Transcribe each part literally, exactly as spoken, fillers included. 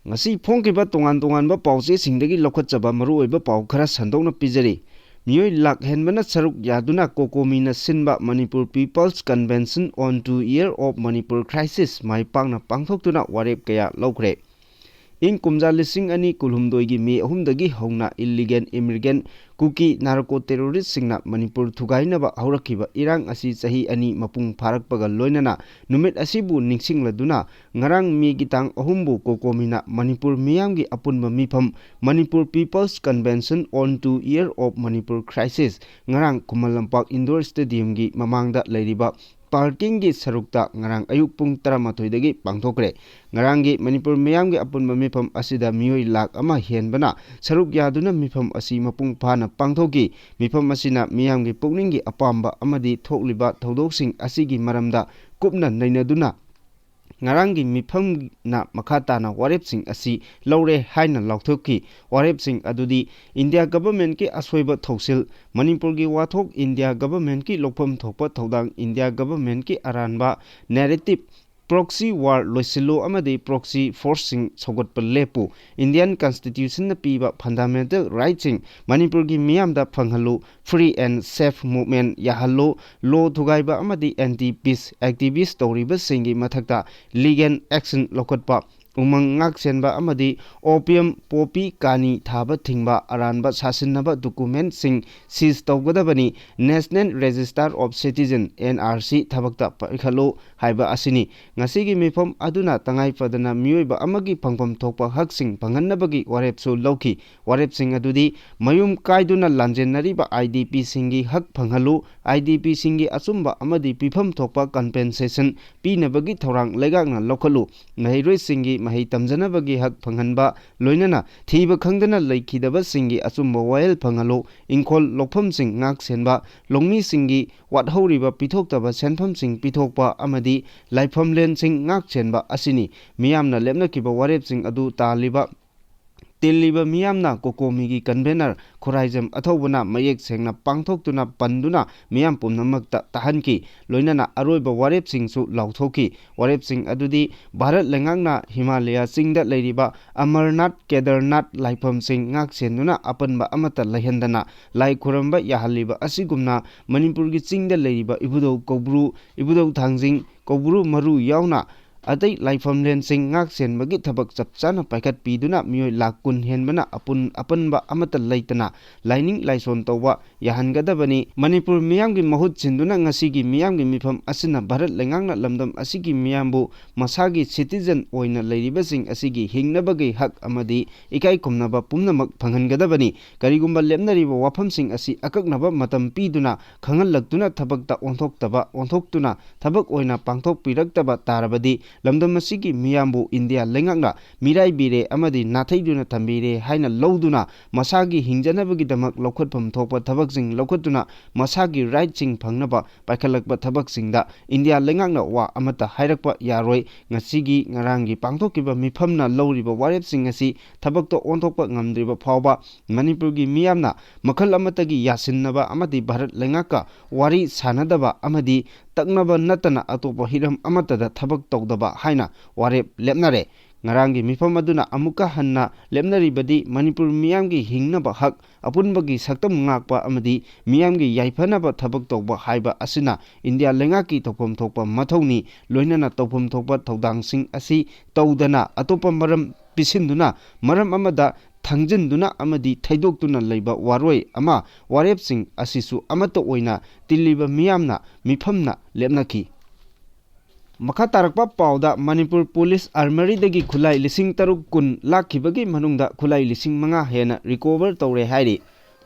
ꯉꯁꯤ ꯐꯣꯡꯈꯤꯕ ꯇꯣꯉꯥꯟ ꯇꯣꯉꯥꯟꯕ ꯄꯥꯎꯆꯦꯁꯤꯡꯗꯒꯤ ꯂꯧꯈꯠꯆꯕ ꯃꯔꯨꯑꯣꯏꯕ ꯄꯥꯎ ꯈꯔ ꯁꯟꯗꯣꯛꯅ ꯄꯤꯖꯔꯤ꯫ ꯃꯤꯑꯣꯏ ꯂꯥꯛ ꯍꯦꯟꯕꯅ ꯁꯔꯨꯛ ꯌꯥꯗꯨꯅ ꯀꯣꯀꯣꯃꯤꯅ ꯁꯤꯟꯕ Manipur People's Convention on Two Year of Manipur Crisis ꯃꯥꯏ ꯄꯥꯛꯅ ꯄꯥꯡꯊꯣꯛꯇꯨꯅ ꯋꯥꯔꯦꯞ ꯀꯌꯥ ꯂꯧꯈ꯭ꯔꯦ꯫ ꯏꯪ ꯀꯨꯝꯖꯥ ꯂꯤꯁꯤꯡ ꯑꯅꯤ ꯀꯨꯟꯍꯨꯝꯗꯣꯏꯒꯤ ꯃꯦ ꯑꯍꯨꯝꯗꯒꯤ ꯍꯧꯅ illegal immigrant ꯀꯨꯀꯤ narco terroristꯁꯤꯡꯅ ꯃꯅꯤꯄꯨꯔ ꯊꯨꯒꯥꯏꯅꯕ ꯍꯧꯔꯛꯈꯤꯕ ꯏꯔꯥꯡ ꯑꯁꯤ ꯆꯍꯤ ꯑꯅꯤ ꯃꯄꯨꯡ ꯐꯥꯔꯛꯄꯒ ꯂꯣꯏꯅꯅ ꯅꯨꯃꯤꯠ ꯑꯁꯤꯕꯨ ꯅꯤꯡꯁꯤꯡꯂꯗꯨꯅ ꯉꯔꯥꯡ ꯃꯦꯒꯤ ꯇꯥꯡ ꯑꯍꯨꯝꯕꯨ ꯀꯣꯀꯣꯃꯤꯅ ꯃꯅꯤꯄꯨꯔ ꯃꯤꯌꯥꯝꯒꯤ ꯑꯄꯨꯟꯕ ꯃꯤꯐꯝ Manipur People's Convention on Two Year of Manipur Crisis ꯉꯔꯥꯡ ꯈꯨꯃꯟ ꯂꯝꯄꯥꯛ indoor stadiumꯒꯤ ꯃꯃꯥꯡꯗ ꯂꯩꯔꯤꯕ parkingꯒꯤ ꯁꯔꯨꯛꯇ ꯉꯔꯥꯡ ꯑꯌꯨꯛ ꯄꯨꯡ ꯇꯔꯥꯃꯥꯊꯣꯏꯗꯒꯤ ꯄꯥꯡꯊꯣꯛꯈ꯭ꯔꯦ꯫ ꯉꯔꯥꯡꯒꯤ ꯃꯅꯤꯄꯨꯔ ꯃꯤꯌꯥꯝꯒꯤ ꯑꯄꯨꯟꯕ ꯃꯤꯐꯝ ꯑꯁꯤꯗ ꯃꯤꯑꯣꯏ ꯂꯥꯛ ꯑꯃ ꯍꯦꯟꯕꯅ ꯁꯔꯨꯛ ꯌꯥꯗꯨꯅ ꯃꯤꯐꯝ ꯑꯁꯤ ꯃꯄꯨꯡ ꯐꯥꯅ ꯄꯥꯡꯊꯣꯛꯈꯤ꯫ ꯃꯤꯐꯝ ꯑꯁꯤꯅ ꯃꯤꯌꯥꯝꯒꯤ ꯄꯨꯛꯅꯤꯡꯒꯤ ꯑꯄꯥꯝꯕ ꯑꯃꯗꯤ ꯊꯣꯛꯂꯤꯕ ꯊꯧꯗꯣꯛꯁꯤꯡ ꯑꯁꯤꯒꯤ ꯃꯔꯝꯗ ꯀꯨꯞꯅ ꯅꯩꯅꯗꯨꯅ ꯉꯔꯥꯡꯒꯤ ꯃꯤꯐꯝꯅ ꯃꯈꯥ ꯇꯥꯅ ꯋꯥꯔꯦꯞꯁꯤꯡ ꯑꯁꯤ ꯂꯧꯔꯦ ꯍꯥꯏꯅ ꯂꯥꯎꯊꯣꯛꯈꯤ꯫ ꯋꯥꯔꯦꯞꯁꯤꯡ ꯑꯗꯨꯗꯤ India governmentꯀꯤ ꯑꯁꯣꯏꯕ ꯊꯧꯁꯤꯜ, ꯃꯅꯤꯄꯨꯔꯒꯤ ꯋꯥꯊꯣꯛ India governmentꯀꯤ ꯂꯧꯐꯝ ꯊꯣꯛꯄ ꯊꯧꯗꯥꯡ, India governmentꯀꯤ ꯑꯔꯥꯟꯕ narrative, proxy war ꯂꯣꯏꯁꯤꯜꯂꯨ ꯑꯃꯗꯤ proxy forceꯁꯤꯡ ꯁꯧꯒꯠꯄ ꯂꯦꯞꯄꯨ, Indian Constitutionꯅ ꯄꯤꯕ fundamental rightꯁꯤꯡ ꯃꯅꯤꯄꯨꯔꯒꯤ ꯃꯤꯌꯥꯝꯗ ꯐꯪꯍꯜꯂꯨ, free and safe movement ꯌꯥꯍꯜꯂꯨ, law ꯊꯨꯒꯥꯏꯕ ꯑꯃꯗꯤ anti peace activist ꯇꯧꯔꯤꯕꯁꯤꯡꯒꯤ ꯃꯊꯛꯇ legal action ꯂꯧꯈꯠꯄ, ꯎꯃꯪ ꯉꯥꯛꯁꯦꯟꯕ ꯑꯃꯗꯤ opium, poppy, ꯀꯥꯅꯤ ꯊꯥꯕ ꯊꯤꯡꯕ, ꯑꯔꯥꯟꯕ ꯁꯥꯁꯤꯟꯅꯕ documentꯁꯤꯡ seize ꯇꯧꯒꯗꯕꯅꯤ, National Register of Citizen, NRC ꯊꯕꯛꯇ ꯄꯥꯏꯈꯠꯂꯨ ꯍꯥꯏꯕ ꯑꯁꯤꯅꯤ꯫ ꯉꯁꯤꯒꯤ ꯃꯤꯐꯝ ꯑꯗꯨꯅ ꯇꯉꯥꯏ ꯐꯗꯅ ꯃꯤꯑꯣꯏꯕ ꯑꯃꯒꯤ ꯐꯪꯐꯝ ꯊꯣꯛꯄ ꯍꯛꯁꯤꯡ ꯐꯪꯍꯟꯅꯕꯒꯤ ꯋꯥꯔꯦꯞꯁꯨ ꯂꯧꯈꯤ꯫ ꯋꯥꯔꯦꯞꯁꯤꯡ ꯑꯗꯨꯗꯤ ꯃꯌꯨꯝ ꯀꯥꯏꯗꯨꯅ ꯂꯥꯟꯖꯦꯟꯅꯔꯤꯕ IDPꯁꯤꯡꯒꯤ ꯍꯛ ꯐꯪꯍꯜꯂꯨ, IDPꯁꯤꯡꯒꯤ ꯑꯆꯨꯝꯕ ꯑꯃꯗꯤ ꯄꯤꯐꯝ ꯊꯣꯛꯄ compensation ꯄꯤꯅꯕꯒꯤ ꯊꯧꯔꯥꯡ ꯂꯩꯉꯥꯛꯅ ꯂꯧꯈꯠꯂꯨ, ꯃꯍꯩꯔꯣꯏꯁꯤꯡꯒꯤ ꯃꯍꯩ ꯇꯝꯖꯅꯕꯒꯤ ꯍꯛ ꯐꯪꯍꯟꯕ, ꯂꯣꯏꯅꯅ ꯊꯤꯕ ꯈꯪꯗꯅ ꯂꯩꯈꯤꯗꯕꯁꯤꯡꯒꯤ ꯑꯆꯨꯝꯕ ꯋꯥꯌꯦꯜ ꯐꯪꯍꯜꯂꯨ, ꯏꯪꯈꯣꯜ ꯂꯧꯐꯝꯁꯤꯡ ꯉꯥꯛ ꯁꯦꯟꯕ, ꯂꯧꯃꯤꯁꯤꯡꯒꯤ ꯋꯥꯠꯍꯧꯔꯤꯕ ꯄꯤꯊꯣꯛꯇꯕ ꯁꯦꯟꯐꯝꯁꯤꯡ ꯄꯤꯊꯣꯛꯄ ꯑꯃꯗꯤ ꯂꯥꯏꯐꯝꯂꯦꯟꯁꯤꯡ ꯉꯥꯛ ꯁꯦꯟꯕ ꯑꯁꯤꯅꯤ꯫ ꯃꯤꯌꯥꯝꯅ ꯂꯦꯞꯅꯈꯤꯕ ꯋꯥꯔꯦꯞꯁꯤꯡ ꯑꯗꯨ ꯇꯥꯜꯂꯤꯕ ꯇꯤꯜꯂꯤꯕ ꯃꯤꯌꯥꯝꯅ ꯀꯣꯀꯣꯃꯤꯒꯤ convener ꯈꯨꯔꯥꯏꯖꯝ ꯑꯊꯧꯕꯅ ꯃꯌꯦꯛ ꯁꯦꯡꯅ ꯄꯥꯡꯊꯣꯛꯇꯨꯅ ꯄꯟꯗꯨꯅ ꯃꯤꯌꯥꯝ ꯄꯨꯝꯅꯃꯛꯇ ꯇꯥꯍꯟꯈꯤ꯫ ꯂꯣꯏꯅꯅ ꯑꯔꯣꯏꯕ ꯋꯥꯔꯦꯞꯁꯤꯡꯁꯨ ꯂꯥꯎꯊꯣꯛꯈꯤ꯫ ꯋꯥꯔꯦꯞꯁꯤꯡ ꯑꯗꯨꯗꯤ ꯚꯥꯔꯠ ꯂꯩꯉꯥꯛꯅ ꯍꯤꯃꯥꯂꯌꯥ ꯆꯤꯡꯗ ꯂꯩꯔꯤꯕ ꯑꯃꯔꯅꯥꯊ, ꯀꯦꯗꯔꯅꯥꯊ ꯂꯥꯏꯐꯝꯁꯤꯡ ꯉꯥꯛ ꯁꯦꯟꯗꯨꯅ ꯑꯄꯟꯕ ꯑꯃꯠꯇ ꯂꯩꯍꯟꯗꯅ ꯂꯥꯏ ꯈꯨꯔꯝꯕ ꯌꯥꯍꯜꯂꯤꯕ ꯑꯁꯤꯒꯨꯝꯅ ꯃꯅꯤꯄꯨꯔꯒꯤ ꯆꯤꯡꯗ ꯂꯩꯔꯤꯕ ꯏꯕꯨꯙꯧ ꯀꯧꯕ꯭ꯔꯨ, ꯏꯕꯨꯙꯧ ꯊꯥꯡꯖꯤꯡ, ꯀꯧꯕ꯭ꯔꯨ ꯃꯔꯨ ꯌꯥꯎꯅ ꯑꯇꯩ ꯂꯥꯏꯐꯝꯂꯦꯟꯁꯤꯡ ꯉꯥꯛ ꯁꯦꯟꯕꯒꯤ ꯊꯕꯛ ꯆꯞ ꯆꯥꯅ ꯄꯥꯏꯈꯠꯄꯤꯗꯨꯅ ꯃꯤꯑꯣꯏ ꯂꯥꯈ ꯀꯨꯟ ꯍꯦꯟꯕꯅ ꯑꯄꯨꯟ ꯑꯄꯟꯕ ꯑꯃꯠꯇ ꯂꯩꯇꯅ ꯂꯥꯏꯅꯤꯡ ꯂꯥꯏꯁꯣꯟ ꯇꯧꯕ ꯌꯥꯍꯟꯒꯗꯕꯅꯤ꯫ ꯃꯅꯤꯄꯨꯔ ꯃꯤꯌꯥꯝꯒꯤ ꯃꯍꯨꯠ ꯁꯤꯟꯗꯨꯅ ꯉꯁꯤꯒꯤ ꯃꯤꯌꯥꯝꯒꯤ ꯃꯤꯐꯝ ꯑꯁꯤꯅ ꯚꯥꯔꯠ ꯂꯩꯉꯥꯛꯅ ꯂꯝꯗꯝ ꯑꯁꯤꯒꯤ ꯃꯤꯌꯥꯝꯕꯨ ꯃꯁꯥꯒꯤ citizen ꯑꯣꯏꯅ ꯂꯩꯔꯤꯕꯁꯤꯡ ꯑꯁꯤꯒꯤ ꯍꯤꯡꯅꯕꯒꯤ ꯍꯛ ꯑꯃꯗꯤ ꯏꯀꯥꯏ ꯈꯨꯝꯅꯕ ꯄꯨꯝꯅꯃꯛ ꯐꯪꯍꯟꯒꯗꯕꯅꯤ꯫ ꯀꯔꯤꯒꯨꯝꯕ ꯂꯦꯞꯅꯔꯤꯕ ꯋꯥꯐꯝꯁꯤꯡ ꯑꯁꯤ ꯑꯀꯛꯅꯕ ꯃꯇꯝ ꯄꯤꯗꯨꯅ ꯈꯪꯍꯜꯂꯛꯇꯨꯅ ꯊꯕꯛꯇ ꯑꯣꯟꯊꯣꯛꯇꯕ, ꯑꯣꯟꯊꯣꯛꯇꯨꯅ ꯊꯕꯛ ꯑꯣꯏꯅ ꯄꯥꯡꯊꯣꯛꯄꯤꯔꯛꯇꯕ ꯇꯥꯔꯕꯗꯤ ꯂꯝꯗꯝ ꯑꯁꯤꯒꯤ ꯃꯤꯌꯥꯝꯕꯨ ꯏꯟꯗꯤꯌꯥ ꯂꯩꯉꯥꯛꯅ ꯃꯤꯔꯥꯏꯕꯤꯔꯦ ꯑꯃꯗꯤ ꯅꯥꯊꯩꯗꯨꯅ ꯊꯝꯕꯤꯔꯦ ꯍꯥꯏꯅ ꯂꯧꯗꯨꯅ ꯃꯁꯥꯒꯤ ꯍꯤꯡꯖꯅꯕꯒꯤꯗꯃꯛ ꯂꯧꯈꯠꯐꯝ ꯊꯣꯛꯄ ꯊꯕꯛꯁꯤꯡ ꯂꯧꯈꯠꯇꯨꯅ ꯃꯁꯥꯒꯤ rightꯁꯤꯡ ꯐꯪꯅꯕ ꯄꯥꯏꯈꯠꯂꯛꯄ ꯊꯕꯛꯁꯤꯡꯗ ꯏꯟꯗꯤꯌꯥ ꯂꯩꯉꯥꯛꯅ ꯋꯥ ꯑꯃꯠꯇ ꯍꯥꯏꯔꯛꯄ ꯌꯥꯔꯣꯏ꯫ ꯉꯁꯤꯒꯤ ꯉꯔꯥꯡꯒꯤ ꯄꯥꯡꯊꯣꯛꯈꯤꯕ ꯃꯤꯐꯝꯅ ꯂꯧꯔꯤꯕ ꯋꯥꯔꯦꯞꯁꯤꯡ ꯑꯁꯤ ꯊꯕꯛꯇ ꯑꯣꯟꯊꯣꯛꯄ ꯉꯝꯗ꯭ꯔꯤꯕ ꯐꯥꯎꯕ ꯃꯅꯤꯄꯨꯔꯒꯤ ꯃꯤꯌꯥꯝꯅ ꯃꯈꯜ ꯑꯃꯠꯇꯒꯤ ꯌꯥꯁꯤꯟꯅꯕ ꯑꯃꯗꯤ ꯚꯥꯔꯠ ꯂꯩꯉꯥꯛꯀ ꯋꯥꯔꯤ ꯁꯥꯅꯗꯕ ꯑꯃꯗꯤ ꯇꯛꯅꯕ ꯅꯠꯇꯅ ꯑꯇꯣꯞꯄ ꯍꯤꯔꯝ ꯑꯃꯠꯇꯗ ꯊꯕꯛ ꯇꯧꯗꯕ ꯍꯥꯏꯅ ꯋꯥꯔꯦꯞ ꯂꯦꯞꯅꯔꯦ꯫ ꯉꯔꯥꯡꯒꯤ ꯃꯤꯐꯝ ꯑꯗꯨꯅ ꯑꯃꯨꯛꯀ ꯍꯟꯅ ꯂꯦꯞꯅꯔꯤꯕꯗꯤ ꯃꯅꯤꯄꯨꯔ ꯃꯤꯌꯥꯝꯒꯤ ꯍꯤꯡꯅꯕ ꯍꯛ, ꯑꯄꯨꯟꯕꯒꯤ ꯁꯛꯇꯝ ꯉꯥꯛꯄ ꯑꯃꯗꯤ ꯃꯤꯌꯥꯝꯒꯤ ꯌꯥꯏꯐꯅꯕ ꯊꯕꯛ ꯇꯧꯕ ꯍꯥꯏꯕ ꯑꯁꯤꯅ ꯏꯟꯗꯤꯌꯥ ꯂꯩꯉꯥꯛꯀꯤ ꯇꯧꯐꯝ ꯊꯣꯛꯄ ꯃꯊꯧꯅꯤ꯫ ꯂꯣꯏꯅꯅ ꯇꯧꯐꯝ ꯊꯣꯛꯄ ꯊꯧꯗꯥꯡꯁꯤꯡ ꯑꯁꯤ ꯇꯧꯗꯅ ꯑꯇꯣꯞꯄ ꯃꯔꯝ ꯄꯤꯁꯤꯟꯗꯨꯅ ꯃꯔꯝ ꯑꯃꯗ ꯊꯪꯖꯤꯟꯗꯨꯅ ꯑꯃꯗꯤ ꯊꯩꯗꯣꯛꯇꯨꯅ ꯂꯩꯕ ꯋꯥꯔꯣꯏ ꯑꯃ ꯋꯥꯔꯦꯞꯁꯤꯡ ꯑꯁꯤꯁꯨ ꯑꯃꯠꯇ ꯑꯣꯏꯅ ꯇꯤꯜꯂꯤꯕ ꯃꯤꯌꯥꯝꯅ ꯃꯤꯐꯝꯅ ꯂꯦꯞꯅꯈꯤ꯫ ꯃꯈꯥ ꯇꯥꯔꯛꯄ ꯄꯥꯎꯗ ꯃꯅꯤꯄꯨꯔ ꯄꯨꯂꯤꯁ ꯑꯥꯔꯃꯔꯤꯗꯒꯤ ꯈꯨꯠꯂꯥꯏ ꯂꯤꯁꯤꯡ ꯇꯔꯨꯛ ꯀꯨꯟ ꯂꯥꯛꯈꯤꯕꯒꯤ ꯃꯅꯨꯡꯗ ꯈꯨꯠꯂꯥꯏ ꯂꯤꯁꯤꯡ ꯃꯉꯥ ꯍꯦꯟꯅ recover ꯇꯧꯔꯦ ꯍꯥꯏꯔꯤ꯫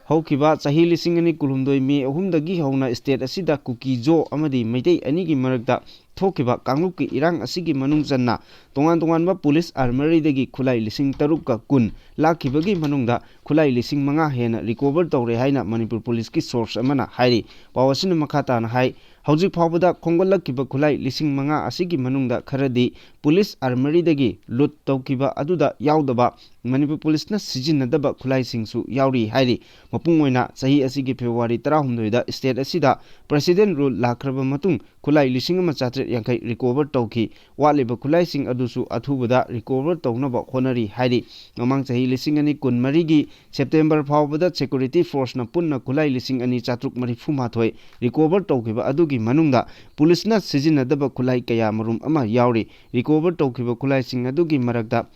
ꯍꯧꯈꯤꯕ ꯆꯍꯤ ꯂꯤꯁꯤꯡ ꯑꯅꯤ ꯀꯨꯟꯍꯨꯝꯗꯣꯏ ꯃꯦ ꯑꯍꯨꯝꯗꯒꯤ ꯍꯧꯅ state ꯑꯁꯤꯗ ꯀꯨꯀꯤ ꯖꯣ ꯑꯃꯗꯤ ꯃꯩꯇꯩ ꯑꯅꯤꯒꯤ ꯃꯔꯛꯇ ꯊꯣꯛꯈꯤꯕ ꯀꯥꯡꯂꯨꯞꯀꯤ ꯏꯔꯥꯡ ꯑꯁꯤꯒꯤ ꯃꯅꯨꯡ ꯆꯟꯅ ꯇꯣꯉꯥꯟ ꯇꯣꯉꯥꯟꯕ ꯄꯨꯂꯤꯁ ꯑꯥꯔꯃꯔꯤꯗꯒꯤ ꯈꯨꯠꯂꯥꯏ ꯂꯤꯁꯤꯡ ꯇꯔꯨꯛꯀ ꯀꯨꯟ ꯂꯥꯛꯈꯤꯕꯒꯤ ꯃꯅꯨꯡꯗ ꯈꯨꯠꯂꯥꯏ ꯂꯤꯁꯤꯡ ꯃꯉꯥ ꯍꯦꯟꯅ recover ꯇꯧꯔꯦ ꯍꯥꯏꯅ ꯃꯅꯤꯄꯨꯔ ꯄꯨꯂꯤꯁꯀꯤ source ꯑꯃꯅ ꯍꯥꯏꯔꯤ꯫ ꯄꯥꯎ ꯑꯁꯤꯅ ꯃꯈꯥ ꯇꯥꯅ ꯍꯥꯏ, ꯍꯧꯖꯤꯛ ꯐꯥꯎꯕꯗ ꯈꯣꯝꯒꯠꯂꯛꯈꯤꯕ ꯈꯨꯠꯂꯥꯏ ꯂꯤꯁꯤꯡ ꯃꯉꯥ ꯑꯁꯤꯒꯤ ꯃꯅꯨꯡꯗ ꯈꯔꯗꯤ ꯄꯨꯂꯤꯁ ꯑꯥꯔꯃꯔꯤꯗꯒꯤ ꯂꯨꯠ ꯇꯧꯈꯤꯕ ꯑꯗꯨꯗ ꯌꯥꯎꯗꯕ ꯃꯅꯤꯄꯨꯔ ꯄꯨꯂꯤꯁꯅ ꯁꯤꯖꯤꯟꯅꯗꯕ ꯈꯨꯠꯂꯥꯏꯁꯤꯡꯁꯨ ꯌꯥꯎꯔꯤ ꯍꯥꯏꯔꯤ꯫ ꯃꯄꯨꯡ ꯑꯣꯏꯅ ꯆꯍꯤ ꯑꯁꯤꯒꯤ ꯐꯦꯕ꯭ꯔꯨꯋꯥꯔꯤ ꯇꯔꯥꯍꯨꯝꯗꯣꯏꯗ ꯁ꯭ꯇꯦꯠ ꯑꯁꯤꯗ ꯄ꯭ꯔꯦꯁꯤꯗꯦꯟ ꯔꯨꯜ ꯂꯥꯛꯈ꯭ꯔꯕ ꯃꯇꯨꯡ ꯈꯨꯠꯂꯥꯏ ꯂꯤꯁꯤꯡ ꯑꯃ ꯆꯥꯇ꯭ꯔꯦꯠ ꯌꯥꯡꯈꯩ ꯔꯤꯀꯣꯚꯔ ꯇꯧꯈꯤ꯫ ꯋꯥꯠꯂꯤꯕ ꯈꯨꯠꯂꯥꯏꯁꯤꯡ ꯑꯗꯨꯁꯨ ꯑꯊꯨꯕꯗ ꯔꯤꯀꯣꯚꯔ ꯇꯧꯅꯕ ꯍꯣꯠꯅꯔꯤ ꯍꯥꯏꯔꯤ꯫ ꯃꯃꯥꯡ ꯆꯍꯤ ꯂꯤꯁꯤꯡ ꯑꯅꯤ ꯀꯨꯟꯃꯔꯤꯒꯤ ꯁꯦꯞꯇꯦꯝꯕꯔ ꯐꯥꯎꯕꯗ ꯁꯦꯀ꯭ꯌꯨꯔꯤꯇꯤ ꯐꯣꯔꯁꯅ ꯄꯨꯟꯅ ꯈꯨꯠꯂꯥꯏ ꯂꯤꯁꯤꯡ ꯑꯅꯤ ꯆꯥꯇ꯭ꯔꯨꯛ ꯃꯔꯤꯐꯨ ꯃꯥꯊꯣꯏ ꯔꯤꯀꯣꯚꯔ ꯇꯧꯈꯤꯕ ꯑꯗꯨꯒꯤ ꯃꯅꯨꯡꯗ ꯄꯨꯂꯤꯁꯅ ꯁꯤꯖꯤꯟꯅꯗꯕ ꯈꯨꯠꯂꯥꯏ ꯀꯌꯥ ꯃꯔꯨꯝ ꯑꯃ ꯌꯥꯎꯔꯤ꯫ ꯔꯤꯀꯣꯚꯔ ꯇꯧꯈꯤꯕ ꯈꯨꯠꯂꯥꯏꯁꯤꯡ ꯑꯗꯨꯒꯤ ꯃꯔꯛꯇ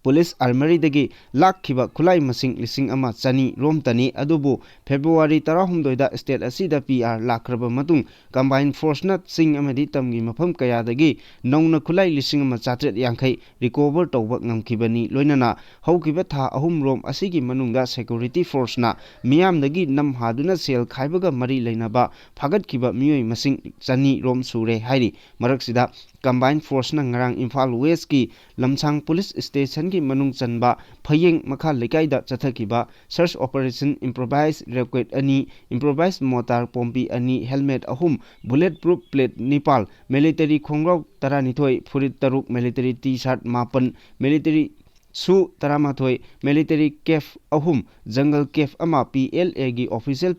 ꯄꯨꯂꯤꯁ ꯑꯥꯔꯃꯔꯤꯗꯒꯤ ꯂꯥꯛꯈꯤꯕ ꯈꯨꯠꯂꯥꯏ ꯃꯁꯤꯡ ꯂꯤꯁꯤꯡ ꯑꯃ ꯆꯅꯤ ꯔꯣꯝꯇꯅꯤ꯫ ꯑꯗꯨꯕꯨ ꯐꯦꯕ꯭ꯔꯨꯋꯥꯔꯤ ꯇꯔꯥꯍꯨꯝꯗꯣꯏꯗ ꯁ꯭ꯇꯦꯠ ꯑꯁꯤꯗ ꯄꯤ ꯑꯥꯔ ꯂꯥꯛꯈ꯭ꯔꯕ ꯃꯇꯨꯡ ꯀꯝꯕꯥꯏꯟ ꯐꯣꯔꯁꯅ ꯆꯤꯡ ꯑꯃꯗꯤ ꯇꯝꯒꯤ ꯃꯐꯝ ꯀꯌꯥꯗꯒꯤ ꯅꯧꯅ ꯈꯨꯠꯂꯥꯏ ꯂꯤꯁꯤꯡ ꯑꯃ ꯆꯥꯇ꯭ꯔꯦꯠ ꯌꯥꯡꯈꯩ ꯔꯤꯀꯣꯚꯔ ꯇꯧꯕ ꯉꯝꯈꯤꯕꯅꯤ꯫ ꯂꯣꯏꯅꯅ ꯍꯧꯈꯤꯕ ꯊꯥ ꯑꯍꯨꯝ ꯔꯣꯝ ꯑꯁꯤꯒꯤ ꯃꯅꯨꯡꯗ ꯁꯦꯀ꯭ꯌꯨꯔꯤꯇꯤ ꯐꯣꯔꯁꯅ ꯃꯤꯌꯥꯝꯗꯒꯤ ꯅꯝ ꯍꯥꯗꯨꯅ ꯁꯦꯜ ꯈꯥꯏꯕꯒ ꯃꯔꯤ ꯂꯩꯅꯕ ꯐꯥꯒꯠꯈꯤꯕ ꯃꯤꯑꯣꯏ ꯃꯁꯤꯡ ꯆꯅꯤ ꯔꯣꯝ ꯁꯨꯔꯦ ꯍꯥꯏꯔꯤ꯫ ꯃꯔꯛꯁꯤꯗ ꯀꯝꯕꯥꯏꯟ ꯐꯣꯔꯁꯅ ꯉꯔꯥꯡ ꯏꯝꯐꯥꯜ ꯋꯦꯁꯀꯤ ꯂꯝꯁꯥꯡ ꯄꯨꯂꯤꯁ ꯁ꯭ꯇꯦꯁꯟꯒꯤ ꯃꯅꯨꯡ ꯆꯟꯕ ꯐꯌꯦꯡ ꯃꯈꯥ ꯂꯩꯀꯥꯏꯗ ꯆꯠꯊꯈꯤꯕ ꯁꯔꯆ ꯑꯣꯄꯔꯦꯁꯟ ꯏꯝꯄ꯭ꯔꯣꯚꯥꯏꯁ ꯔꯦꯞꯀ꯭ꯋꯦꯠ ꯑꯅꯤ, ꯏꯝꯄ꯭ꯔꯣꯚꯥꯏꯁ ꯃꯣꯇꯥꯔ ꯄꯣꯝꯄꯤ ꯑꯅꯤ, ꯍꯦꯜꯃꯦꯠ ꯑꯍꯨꯝ, ꯕꯨꯂꯦꯠ ꯄ꯭ꯔꯨꯐ ꯄ꯭ꯂꯦꯠ ꯅꯤꯄꯥꯜ, ꯃꯤꯂꯤꯇꯔꯤ ꯈꯣꯡꯒ꯭ꯔꯥꯎ ꯇꯔꯥꯅꯤꯊꯣꯏ, ꯐꯨꯔꯤꯠ ꯇꯔꯨꯛ, ꯃꯤꯂꯤꯇꯔꯤ ꯇꯤ ꯁꯥꯔꯠ ꯃꯥꯄꯟ, ꯃꯤꯂꯤꯇꯔꯤ ꯁꯨ ꯇꯔꯥꯃꯥꯊꯣꯏ, ꯃꯤꯂꯤꯇꯔꯤ ꯀꯦꯞ ꯑꯍꯨꯝ, ꯖꯪꯒꯜ ꯀꯦꯞ ꯑꯃ, ꯄꯤ ꯑꯦꯜ ꯑꯦꯒꯤ ꯑꯣꯐꯤꯁꯤꯌꯦꯜ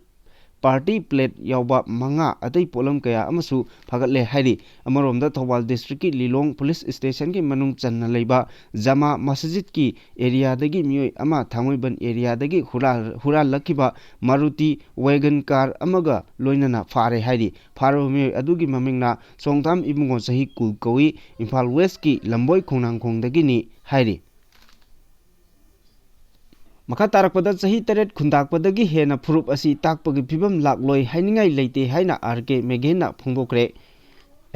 ꯄꯥꯔꯇꯤ ꯄ꯭ꯂꯦꯠ ꯌꯥꯎꯕ ꯃꯉꯥ, ꯑꯇꯩ ꯄꯣꯠꯂꯝ ꯀꯌꯥ ꯑꯃꯁꯨ ꯐꯥꯒꯠꯂꯦ ꯍꯥꯏꯔꯤ꯫ ꯑꯃꯔꯣꯝꯗ ꯊꯧꯕꯥꯜ ꯗꯤꯁꯇ꯭ꯔꯤꯛꯀꯤ ꯂꯤꯂꯣꯡ ꯄꯨꯂꯤꯁ ꯁ꯭ꯇꯦꯁꯟꯒꯤ ꯃꯅꯨꯡ ꯆꯟꯅ ꯂꯩꯕ ꯖꯃꯥ ꯃꯁꯖꯤꯗꯀꯤ ꯑꯦꯔꯤꯌꯥꯗꯒꯤ ꯃꯤꯑꯣꯏ ꯑꯃ ꯊꯥꯡꯃꯩꯕꯟ ꯑꯦꯔꯤꯌꯥꯗꯒꯤ ꯍꯨꯔꯥꯜ-, ꯍꯨꯔꯥꯜꯂꯛꯈꯤꯕ ꯃꯥꯔꯨꯇꯤ ꯋꯦꯒꯟ ꯀꯥꯔ ꯑꯃꯒ ꯂꯣꯏꯅꯅ ꯐꯥꯔꯦ ꯍꯥꯏꯔꯤ꯫ ꯐꯥꯔꯕ ꯃꯤꯑꯣꯏ ꯑꯗꯨꯒꯤ ꯃꯃꯤꯡꯅ ꯁꯣꯡꯊꯥꯝ ꯏꯕꯨꯡꯉꯣ ꯆꯍꯤ ꯀꯨꯟ ꯀꯧꯏ, ꯏꯝꯐꯥꯜ ꯋꯦꯁꯀꯤ ꯂꯝꯕꯣꯏ ꯈꯣꯡꯅꯥꯡꯈꯣꯡꯗꯒꯤꯅꯤ ꯍꯥꯏꯔꯤ꯫ ꯃꯈꯥ ꯇꯥꯔꯛꯄꯗ ꯆꯍꯤ ꯇꯔꯦꯠ ꯈꯨꯟꯗꯥꯛꯄꯗꯒꯤ ꯍꯦꯟꯅ ꯐꯨꯔꯨꯞ ꯑꯁꯤ ꯇꯥꯛꯄꯒꯤ ꯐꯤꯕꯝ ꯂꯥꯛꯂꯣꯏ ꯍꯥꯏꯅꯤꯡꯉꯥꯏ ꯂꯩꯇꯦ ꯍꯥꯏꯅ ꯑꯥꯔ ꯀꯦ ꯃꯦꯘꯦꯟꯅ ꯐꯣꯡꯗꯣꯛꯈ꯭ꯔꯦ꯫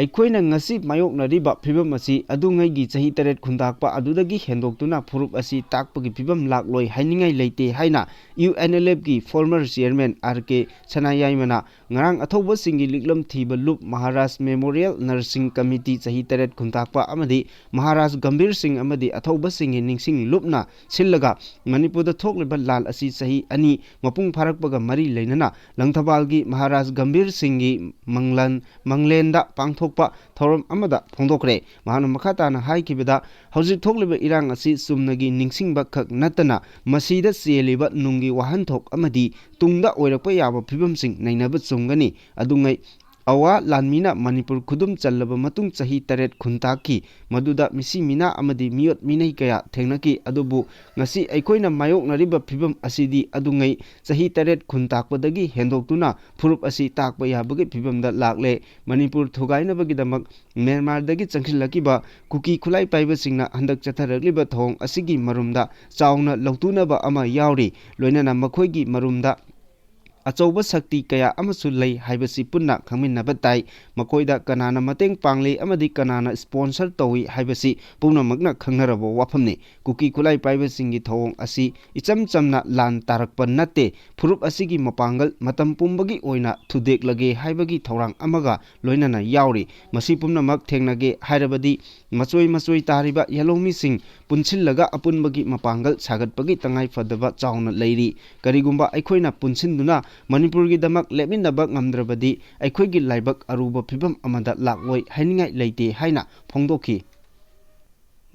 ꯑꯩꯈꯣꯏꯅ ꯉꯁꯤ ꯃꯥꯌꯣꯛꯅꯔꯤꯕ ꯐꯤꯕꯝ ꯑꯁꯤ ꯑꯗꯨꯉꯩꯒꯤ ꯆꯍꯤ ꯇꯔꯦꯠ ꯈꯨꯟꯗꯥꯛꯄ ꯑꯗꯨꯗꯒꯤ ꯍꯦꯟꯗꯣꯛꯇꯨꯅ ꯐꯨꯔꯨꯞ ꯑꯁꯤ ꯇꯥꯛꯄꯒꯤ ꯐꯤꯕꯝ ꯂꯥꯛꯂꯣꯏ ꯍꯥꯏꯅꯤꯡꯉꯥꯏ ꯂꯩꯇꯦ ꯍꯥꯏꯅ ꯌꯨ ꯑꯦꯟ ꯑꯦꯜ ꯑꯦꯐꯀꯤ ꯐꯣꯔꯃꯔ ꯆꯤꯌꯔꯃꯦꯟ ꯑꯥꯔ ꯀꯦ ꯁꯅꯥꯌꯥꯏꯃꯅ ꯉꯔꯥꯡ ꯑꯊꯧꯕꯁꯤꯡꯒꯤ ꯂꯤꯛꯂꯝ ꯊꯤꯕ ꯂꯨꯞ, ꯃꯍꯥꯔꯥꯖ ꯃꯦꯃꯣꯔꯤꯌꯦꯜ ꯅꯔꯁꯤꯡ ꯀꯃꯤꯇꯤ ꯆꯍꯤ ꯇꯔꯦꯠ ꯈꯨꯟꯇꯥꯛꯄ ꯑꯃꯗꯤ ꯃꯍꯥꯔꯥꯖ ꯒꯝꯚꯤꯔ ꯁꯤꯡ ꯑꯃꯗꯤ ꯑꯊꯧꯕꯁꯤꯡꯒꯤ ꯅꯤꯡꯁꯤꯡ ꯂꯨꯞꯅ ꯁꯤꯜꯂꯒ ꯃꯅꯤꯄꯨꯔꯗ ꯊꯣꯛꯂꯤꯕ ꯂꯥꯟ ꯑꯁꯤ ꯆꯍꯤ ꯑꯅꯤ ꯃꯄꯨꯡ ꯐꯥꯔꯛꯄꯒ ꯃꯔꯤ ꯂꯩꯅꯅ ꯂꯪꯊꯕꯥꯜꯒꯤ ꯃꯍꯥꯔꯥꯖ ꯒꯝꯚꯤꯔ ꯁꯤꯡꯒꯤ ꯃꯪꯂꯥꯟ, ꯃꯪꯂꯦꯟꯗ ꯄꯥꯡꯊꯣꯛꯄ ꯊꯧꯔꯝ ꯑꯃꯗ ꯐꯣꯡꯗꯣꯛꯈ꯭ꯔꯦ꯫ ꯃꯍꯥꯛꯅ ꯃꯈꯥ ꯇꯥꯅ ꯍꯥꯏꯈꯤꯕꯗ, ꯍꯧꯖꯤꯛ ꯊꯣꯛꯂꯤꯕ ꯏꯔꯥꯡ ꯑꯁꯤ ꯆꯨꯝꯅꯒꯤ ꯅꯤꯡꯁꯤꯡꯕ ꯈꯛ ꯅꯠꯇꯅ ꯃꯁꯤꯗ ꯆꯦꯜꯂꯤꯕ ꯅꯨꯡꯒꯤ ꯋꯥꯍꯟꯊꯣꯛ ꯑꯃꯗꯤ ꯇꯨꯡꯗ ꯑꯣꯏꯔꯛꯄ ꯌꯥꯕ ꯐꯤꯕꯝꯁꯤꯡ ꯅꯩꯅꯕ ꯆꯨꯝꯒꯅꯤ꯫ ꯑꯗꯨꯉꯩ ꯑꯋꯥ ꯂꯥꯟꯃꯤꯅ ꯃꯅꯤꯄꯨꯔ ꯈꯨꯗꯨꯝ ꯆꯜꯂꯕ ꯃꯇꯨꯡ ꯆꯍꯤ ꯇꯔꯦꯠ ꯈꯨꯟꯇꯥꯛꯈꯤ꯫ ꯃꯗꯨꯗ ꯃꯤꯁꯤ ꯃꯤꯅꯥ ꯑꯃꯗꯤ ꯃꯤꯑꯣꯠ ꯃꯤꯅꯩ ꯀꯌꯥ ꯊꯦꯡꯅꯈꯤ꯫ ꯑꯗꯨꯕꯨ ꯉꯁꯤ ꯑꯩꯈꯣꯏꯅ ꯃꯥꯌꯣꯛꯅꯔꯤꯕ ꯐꯤꯕꯝ ꯑꯁꯤꯗꯤ ꯑꯗꯨꯉꯩ ꯆꯍꯤ ꯇꯔꯦꯠ ꯈꯨꯟꯇꯥꯛꯄꯗꯒꯤ ꯍꯦꯟꯗꯣꯛꯇꯨꯅ ꯐꯨꯔꯨꯞ ꯑꯁꯤ ꯇꯥꯛꯄ ꯌꯥꯕꯒꯤ ꯐꯤꯕꯝꯗ ꯂꯥꯛꯂꯦ꯫ ꯃꯅꯤꯄꯨꯔ ꯊꯨꯒꯥꯏꯅꯕꯒꯤꯗꯃꯛ ꯃ꯭ꯌꯥꯟꯃꯥꯔꯗꯒꯤ ꯆꯪꯁꯤꯜꯂꯛꯈꯤꯕ ꯀꯨꯀꯤ ꯈꯨꯠꯂꯥꯏ ꯄꯥꯏꯕꯁꯤꯡꯅ ꯍꯟꯗꯛ ꯆꯠꯊꯔꯛꯂꯤꯕ ꯊꯧꯑꯣꯡ ꯑꯁꯤꯒꯤ ꯃꯔꯨꯝꯗ ꯆꯥꯎꯅ ꯂꯧꯇꯨꯅꯕ ꯑꯃ ꯌꯥꯎꯔꯤ꯫ ꯂꯣꯏꯅꯅ ꯃꯈꯣꯏꯒꯤ ꯃꯔꯨꯝꯗ ꯑꯆꯧꯕ ꯁꯛꯇꯤ ꯀꯌꯥ ꯑꯃꯁꯨ ꯂꯩ ꯍꯥꯏꯕꯁꯤ ꯄꯨꯟꯅ ꯈꯪꯃꯤꯟꯅꯕ ꯇꯥꯏ꯫ ꯃꯈꯣꯏꯗ ꯀꯅꯥꯅ ꯃꯇꯦꯡ ꯄꯥꯡꯂꯤ ꯑꯃꯗꯤ ꯀꯅꯥꯅ sponsor ꯇꯧꯏ ꯍꯥꯏꯕꯁꯤ ꯄꯨꯝꯅꯃꯛꯅ ꯈꯪꯅꯔꯕ ꯋꯥꯐꯝꯅꯤ꯫ ꯀꯨꯀꯤ ꯈꯨꯠꯂꯥꯏ ꯄꯥꯏꯕꯁꯤꯡꯒꯤ ꯊꯧꯑꯣꯡ ꯑꯁꯤ ꯏꯆꯝ ꯆꯝꯅ ꯂꯥꯟ ꯇꯥꯔꯛꯄ ꯅꯠꯇꯦ꯫ ꯐꯨꯔꯨꯞ ꯑꯁꯤꯒꯤ ꯃꯄꯥꯡꯒꯜ ꯃꯇꯝ ꯄꯨꯝꯕꯒꯤ ꯑꯣꯏꯅ ꯊꯨꯗꯦꯛꯂꯒꯦ ꯍꯥꯏꯕꯒꯤ ꯊꯧꯔꯥꯡ ꯑꯃꯒ ꯂꯣꯏꯅꯅ ꯌꯥꯎꯔꯤ꯫ ꯃꯁꯤ ꯄꯨꯝꯅꯃꯛ ꯊꯦꯡꯅꯒꯦ ꯍꯥꯏꯔꯕꯗꯤ ꯃꯆꯣꯏ ꯃꯆꯣꯏ ꯇꯥꯔꯤꯕ ꯌꯦꯜꯍꯧꯃꯤꯁꯤꯡ ꯄꯨꯟꯁꯤꯜꯂꯒ ꯑꯄꯨꯟꯕꯒꯤ ꯃꯄꯥꯡꯒꯜ ꯁꯥꯒꯠꯄꯒꯤ ꯇꯉꯥꯏ ꯐꯗꯕ ꯆꯥꯎꯅ ꯂꯩꯔꯤ꯫ ꯀꯔꯤꯒꯨꯝꯕ ꯑꯩꯈꯣꯏꯅ ꯄꯨꯟꯁꯤꯟꯗꯨꯅ ꯃꯅꯤꯄꯨꯔꯒꯤꯗꯃꯛ ꯂꯦꯞꯃꯤꯟꯅꯕ ꯉꯝꯗ꯭ꯔꯕꯗꯤ ꯑꯩꯈꯣꯏꯒꯤ ꯂꯥꯏꯕꯛ ꯑꯔꯨꯕ ꯐꯤꯕꯝ ꯑꯃꯗ ꯂꯥꯛꯂꯣꯏ ꯍꯥꯏꯅꯤꯡꯉꯥꯏ ꯂꯩꯇꯦ ꯍꯥꯏꯅ ꯐꯣꯡꯗꯣꯛꯈꯤ꯫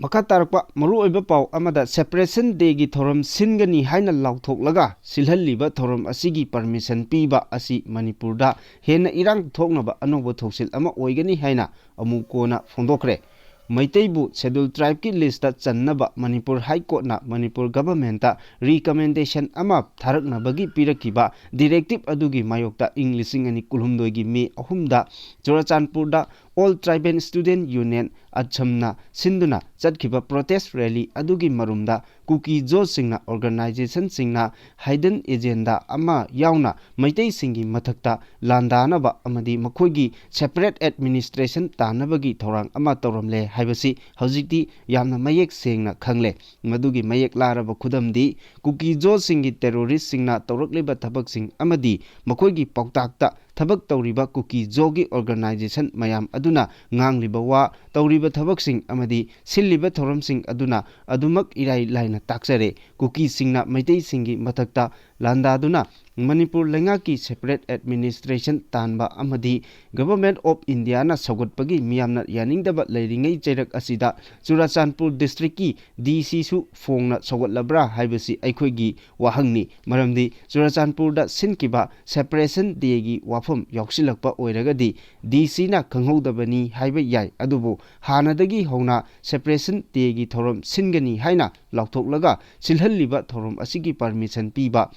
ꯃꯈꯥ ꯇꯥꯔꯛꯄ ꯃꯔꯨꯑꯣꯏꯕ ꯄꯥꯎ ꯑꯃꯗ, Separation Day ꯒꯤ ꯊꯧꯔꯝ ꯁꯤꯟꯒꯅꯤ ꯍꯥꯏꯅ ꯂꯥꯎꯊꯣꯛꯂꯒ ꯁꯤꯜꯍꯜꯂꯤꯕ ꯊꯧꯔꯝ ꯑꯁꯤꯒꯤ permission ꯄꯤꯕ ꯑꯁꯤ ꯃꯅꯤꯄꯨꯔꯗ ꯍꯦꯟꯅ ꯏꯔꯥꯡ ꯊꯣꯛꯅꯕ ꯑꯅꯧꯕ ꯊꯧꯁꯤꯜ ꯑꯃ ꯑꯣꯏꯒꯅꯤ ꯍꯥꯏꯅ ꯑꯃꯨꯛ ꯀꯣꯟꯅ ꯐꯣꯡꯗꯣꯛꯈ꯭ꯔꯦ꯫ ꯃꯩꯇꯩꯕꯨ Scheduled Tribe ꯀꯤ list ꯇ ꯆꯟꯅꯕ ꯃꯅꯤꯄꯨꯔ High Court ꯅ ꯃꯅꯤꯄꯨꯔ government ꯇ recommendation ꯑꯃ ꯊꯥꯔꯛꯅꯕꯒꯤ ꯄꯤꯔꯛꯈꯤꯕ directive ꯑꯗꯨꯒꯤ ꯃꯥꯌꯣꯛꯇ ꯏꯪ ꯂꯤꯁꯤꯡ ꯑꯅꯤ ꯀꯨꯟꯍꯨꯝꯗꯣꯏꯒꯤ ꯃꯦ ꯑꯍꯨꯝꯗ ꯆꯨꯔꯆꯥꯟꯄꯨꯔꯗ All Tribal Student Union, ꯑꯆꯝꯅ ꯁꯤꯟꯗꯨꯅ ꯆꯠꯈꯤꯕ protest rally ꯑꯗꯨꯒꯤ ꯃꯔꯨꯝꯗ ꯀꯨꯀꯤ ꯖꯣꯁꯁꯤꯡꯅ, organization ꯁꯤꯡꯅ hidden agenda ꯑꯃ ꯌꯥꯎꯅ ꯃꯩꯇꯩꯁꯤꯡꯒꯤ ꯃꯊꯛꯇ ꯂꯥꯟꯗꯥꯅꯕ ꯑꯃꯗꯤ ꯃꯈꯣꯏꯒꯤ separate administration ꯇꯥꯅꯕꯒꯤ ꯊꯧꯔꯥꯡ ꯑꯃ ꯇꯧꯔꯝꯂꯦ ꯍꯥꯏꯕꯁꯤ ꯍꯧꯖꯤꯛꯇꯤ ꯌꯥꯝꯅ ꯃꯌꯦꯛ ꯁꯦꯡꯅ ꯈꯪꯂꯦ꯫ ꯃꯗꯨꯒꯤ ꯃꯌꯦꯛ ꯂꯥꯔꯕ ꯈꯨꯗꯝꯗꯤ ꯀꯨꯀꯤ ꯖꯣꯁꯁꯤꯡꯒꯤ terrorist ꯁꯤꯡꯅ ꯇꯧꯔꯛꯂꯤꯕ ꯊꯕꯛꯁꯤꯡ ꯑꯃꯗꯤ ꯃꯈꯣꯏꯒꯤ ꯄꯥꯎꯇꯥꯛꯇ ꯊꯕꯛ ꯇꯧꯔꯤꯕ ꯀꯨꯀꯤ ꯖꯣꯒꯤ ꯑꯣꯔꯒꯅꯥꯏꯖꯦꯁꯟ ꯃꯌꯥꯝ ꯑꯗꯨꯅ ꯉꯥꯡꯂꯤꯕ ꯋꯥ, ꯇꯧꯔꯤꯕ ꯊꯕꯛꯁꯤꯡ ꯑꯃꯗꯤ ꯁꯤꯜꯂꯤꯕ ꯊꯧꯔꯝꯁꯤꯡ ꯑꯗꯨꯅ ꯑꯗꯨꯃꯛ ꯏꯔꯥꯏ ꯂꯥꯏꯅ ꯇꯥꯛꯆꯔꯦ꯫ ꯀꯨꯀꯤꯁꯤꯡꯅ ꯃꯩꯇꯩꯁꯤꯡꯒꯤ ꯃꯊꯛꯇ ꯂꯥꯟꯗꯥꯗꯨꯅ ꯃꯅꯤꯄꯨꯔ ꯂꯩꯉꯥꯛꯀꯤ separate administration ꯇꯥꯟꯕ ꯑꯃꯗꯤ Government of Indiaꯅ ꯁꯧꯒꯠꯄꯒꯤ ꯃꯤꯌꯥꯝꯅ ꯌꯥꯅꯤꯡꯗꯕ ꯂꯩꯔꯤꯉꯩ ꯆꯩꯔꯛ ꯑꯁꯤꯗ ꯆꯨꯔꯥꯆꯥꯟꯄꯨꯔ districtꯀꯤ DC ꯁꯨ ꯐꯣꯡꯅ ꯁꯧꯒꯠꯂꯕ꯭ꯔꯥ ꯍꯥꯏꯕꯁꯤ ꯑꯩꯈꯣꯏꯒꯤ ꯋꯥꯍꯪꯅꯤ꯫ ꯃꯔꯝꯗꯤ ꯆꯨꯔꯥꯆꯥꯟꯄꯨꯔꯗ ꯁꯤꯟꯈꯤꯕ Separation Dayꯒꯤ ꯋꯥꯐꯝ ꯌꯥꯎꯁꯤꯜꯂꯛꯄ ꯑꯣꯏꯔꯒꯗꯤ DCꯅ ꯈꯪꯍꯧꯗꯕꯅꯤ ꯍꯥꯏꯕ ꯌꯥꯏ꯫ ꯑꯗꯨꯕꯨ ꯍꯥꯟꯅꯗꯒꯤ ꯍꯧꯅ Separation Dayꯒꯤ ꯊꯧꯔꯝ ꯁꯤꯟꯒꯅꯤ ꯍꯥꯏꯅ ꯂꯥꯎꯊꯣꯛꯂꯒ ꯁꯤꯜꯍꯜꯂꯤꯕ ꯊꯧꯔꯝ ꯑꯁꯤꯒꯤ permission ꯄꯤꯕ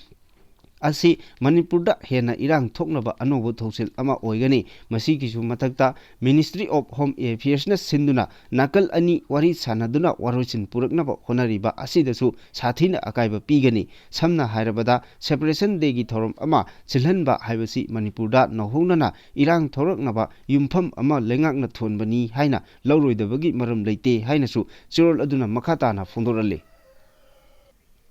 ꯑꯁꯤ ꯃꯅꯤꯄꯨꯔꯗ ꯍꯦꯟꯅ ꯏꯔꯥꯡ ꯊꯣꯛꯅꯕ ꯑꯅꯧꯕ ꯊꯧꯁꯤꯜ ꯑꯃ ꯑꯣꯏꯒꯅꯤ꯫ ꯃꯁꯤꯒꯤꯁꯨ ꯃꯊꯛꯇ Ministry of Home Affairsꯅ ꯁꯤꯟꯗꯨꯅ ꯅꯥꯀꯜ ꯑꯅꯤ ꯋꯥꯔꯤ ꯁꯥꯟꯅꯗꯨꯅ ꯋꯥꯔꯣꯏꯁꯤꯟ ꯄꯨꯔꯛꯅꯕ ꯍꯣꯠꯅꯔꯤꯕ ꯑꯁꯤꯗꯁꯨ ꯁꯥꯊꯤꯅ ꯑꯀꯥꯏꯕ ꯄꯤꯒꯅꯤ꯫ ꯁꯝꯅ ꯍꯥꯏꯔꯕꯗ, Separation Dayꯒꯤ ꯊꯧꯔꯝ ꯑꯃ ꯁꯤꯜꯍꯟꯕ ꯍꯥꯏꯕꯁꯤ ꯃꯅꯤꯄꯨꯔꯗ ꯅꯧꯍꯧꯅꯅ ꯏꯔꯥꯡ ꯊꯣꯔꯛꯅꯕ ꯌꯨꯝꯐꯝ ꯑꯃ ꯂꯩꯉꯥꯛꯅ ꯊꯣꯟꯕꯅꯤ ꯍꯥꯏꯅ ꯂꯧꯔꯣꯏꯗꯕꯒꯤ ꯃꯔꯝ ꯂꯩꯇꯦ ꯍꯥꯏꯅꯁꯨ ꯆꯦꯔꯣꯜ ꯑꯗꯨꯅ ꯃꯈꯥ ꯇꯥꯅ ꯐꯣꯡꯗꯣꯔꯛꯂꯤ꯫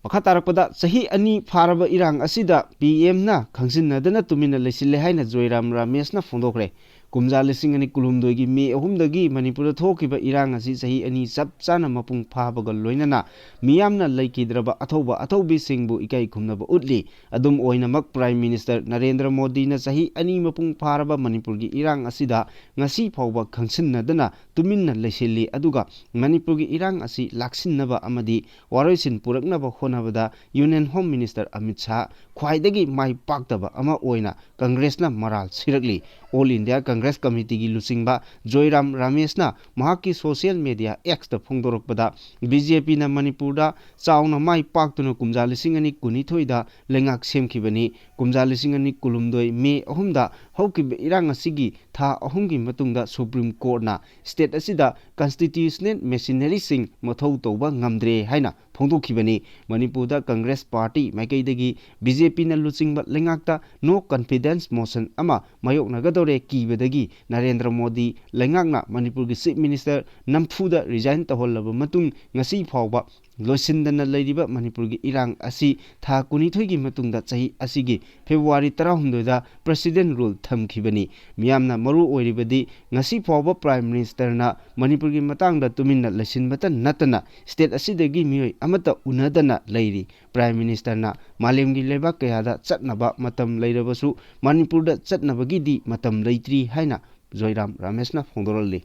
ꯃꯈꯥ ꯇꯥꯔꯛꯄꯗ, ꯆꯍꯤ ꯑꯅꯤ ꯐꯥꯔꯕ ꯏꯔꯥꯡ ꯑꯁꯤꯗ PMꯅ ꯈꯪꯖꯤꯟꯅꯗꯅ ꯇꯨꯃꯤꯟꯅ ꯂꯩꯁꯤꯜꯂꯦ ꯍꯥꯏꯅ ꯖꯣꯏꯔꯥꯝ ꯔꯥꯃꯦꯁꯅ ꯐꯣꯡꯗꯣꯛꯈ꯭ꯔꯦ꯫ ꯀꯨꯝꯖꯥ ꯂꯤꯁꯤꯡ ꯑꯅꯤ ꯀꯨꯟꯍꯨꯝꯗꯣꯏꯒꯤ ꯃꯦ ꯑꯍꯨꯝꯗꯒꯤ ꯃꯅꯤꯄꯨꯔꯗ ꯊꯣꯛꯈꯤꯕ ꯏꯔꯥꯡ ꯑꯁꯤ ꯆꯍꯤ ꯑꯅꯤ ꯆꯞ ꯆꯥꯅ ꯃꯄꯨꯡ ꯐꯥꯕꯒ ꯂꯣꯏꯅꯅ ꯃꯤꯌꯥꯝꯅ ꯂꯩꯈꯤꯗ꯭ꯔꯕ ꯑꯊꯧꯕ ꯑꯊꯧꯕꯤꯁꯤꯡꯕꯨ ꯏꯀꯥꯏ ꯈꯨꯝꯅꯕ ꯎꯠꯂꯤ꯫ ꯑꯗꯨꯝ ꯑꯣꯏꯅꯃꯛ, Prime Minister ꯅꯔꯦꯟꯗ꯭ꯔ ꯃꯣꯗꯤꯅ ꯆꯍꯤ ꯑꯅꯤ ꯃꯄꯨꯡ ꯐꯥꯔꯕ ꯃꯅꯤꯄꯨꯔꯒꯤ ꯏꯔꯥꯡ ꯑꯁꯤꯗ ꯉꯁꯤ ꯐꯥꯎꯕ ꯈꯪꯁꯤꯟꯅꯗꯅ ꯇꯨꯃꯤꯟꯅ ꯂꯩꯁꯤꯜꯂꯤ꯫ ꯑꯗꯨꯒ ꯃꯅꯤꯄꯨꯔꯒꯤ ꯏꯔꯥꯡ ꯑꯁꯤ ꯂꯥꯛꯁꯤꯟꯅꯕ ꯑꯃꯗꯤ ꯋꯥꯔꯣꯏꯁꯤꯟ ꯄꯨꯔꯛꯅꯕ ꯍꯣꯠꯅꯕꯗ Union Home Minister Amit Shah ꯈ꯭ꯋꯥꯏꯗꯒꯤ ꯃꯥꯏ ꯄꯥꯛꯇꯕ ꯑꯃ ꯑꯣꯏꯅ ꯀꯪꯒ꯭ꯔꯦꯁꯅ ꯃꯔꯥꯜ ꯁꯤꯔꯛꯂꯤ꯫ All India Congress Committeeꯒꯤ ꯂꯨꯆꯤꯡꯕ ꯖꯣꯏꯔꯥꯝ ꯔꯥꯃꯦꯁꯅ ꯃꯍꯥꯛꯀꯤ social media Xꯇ ꯐꯣꯡꯗꯣꯔꯛꯄꯗ, BJPꯅ ꯃꯅꯤꯄꯨꯔꯗ ꯆꯥꯎꯅ ꯃꯥꯏ ꯄꯥꯛꯇꯨꯅ ꯀꯨꯝꯖꯥ ꯂꯤꯁꯤꯡ ꯑꯅꯤ ꯀꯨꯟꯅꯤꯊꯣꯏꯗ ꯂꯩꯉꯥꯛ ꯁꯦꯝꯈꯤꯕꯅꯤ꯫ ꯀꯨꯝꯖꯥ ꯂꯤꯁꯤꯡ ꯑꯅꯤ ꯀꯨꯟꯍꯨꯝꯗꯣꯏ ꯃꯦ ꯑꯍꯨꯝꯗ ꯍꯧꯈꯤꯕ ꯏꯔꯥꯡ ꯑꯁꯤꯒꯤ ꯊꯥ ꯑꯍꯨꯝꯒꯤ ꯃꯇꯨꯡꯗ Supreme Courtꯅ state ꯑꯁꯤꯗ constitutional machineryꯁꯤꯡ ꯃꯊꯧ ꯇꯧꯕ ꯉꯝꯗ꯭ꯔꯦ ꯍꯥꯏꯅ ꯐꯣꯡꯗꯣꯛꯈꯤꯕꯅꯤ꯫ ꯃꯅꯤꯄꯨꯔꯗ ꯀꯪꯒ꯭ꯔꯦꯁ ꯄꯥꯔꯇꯤ ꯃꯥꯏꯀꯩꯗꯒꯤ ꯕꯤ ꯖꯦ ꯄꯤꯅ ꯂꯨꯆꯤꯡꯕ ꯂꯩꯉꯥꯛꯇ no confidence motion ꯑꯃ ꯃꯥꯌꯣꯛꯅꯒꯗꯧꯔꯦ ꯀꯤꯕꯗꯒꯤ ꯅꯔꯦꯟꯗ꯭ꯔ ꯃꯣꯗꯤ ꯂꯩꯉꯥꯛꯅ ꯃꯅꯤꯄꯨꯔꯒꯤ Chief Minister ꯅꯝꯐꯨꯗ resign ꯇꯧꯍꯜꯂꯕ ꯃꯇꯨꯡ ꯉꯁꯤ ꯐꯥꯎꯕ ꯂꯣꯏꯁꯤꯟꯗꯅ ꯂꯩꯔꯤꯕ ꯃꯅꯤꯄꯨꯔꯒꯤ ꯏꯔꯥꯡ ꯑꯁꯤ ꯊꯥ ꯀꯨꯟꯅꯤꯊꯣꯏꯒꯤ ꯃꯇꯨꯡꯗ ꯆꯍꯤ ꯑꯁꯤꯒꯤ ꯐꯦꯕ꯭ꯔꯨꯋꯥꯔꯤ ꯇꯔꯥꯍꯨꯝꯗꯣꯏꯗ President Rule ꯊꯝꯈꯤꯕꯅꯤ꯫ ꯃꯤꯌꯥꯝꯅ ꯃꯔꯨ ꯑꯣꯏꯔꯤꯕꯗꯤ ꯉꯁꯤ ꯐꯥꯎꯕ Prime Ministerꯅ ꯃꯅꯤꯄꯨꯔꯒꯤ ꯃꯇꯥꯡꯗ ꯇꯨꯃꯤꯟꯅ ꯂꯩꯁꯤꯟꯕꯇ ꯅꯠꯇꯅ state ꯑꯁꯤꯗꯒꯤ ꯃꯤꯑꯣꯏ ꯑꯃꯠꯇ ꯎꯅꯗꯅ ꯂꯩꯔꯤ꯫ Prime Ministerꯅ ꯃꯥꯂꯦꯝꯒꯤ ꯂꯩꯕꯥꯛ ꯀꯌꯥꯗ ꯆꯠꯅꯕ ꯃꯇꯝ ꯂꯩꯔꯕꯁꯨ ꯃꯅꯤꯄꯨꯔꯗ ꯆꯠꯅꯕꯒꯤꯗꯤ ꯃꯇꯝ ꯂꯩꯇ꯭ꯔꯤ ꯍꯥꯏꯅ ꯖꯣꯏꯔꯥꯝ ꯔꯥꯃꯦꯁꯅ ꯐꯣꯡꯗꯣꯔꯛꯂꯤ꯫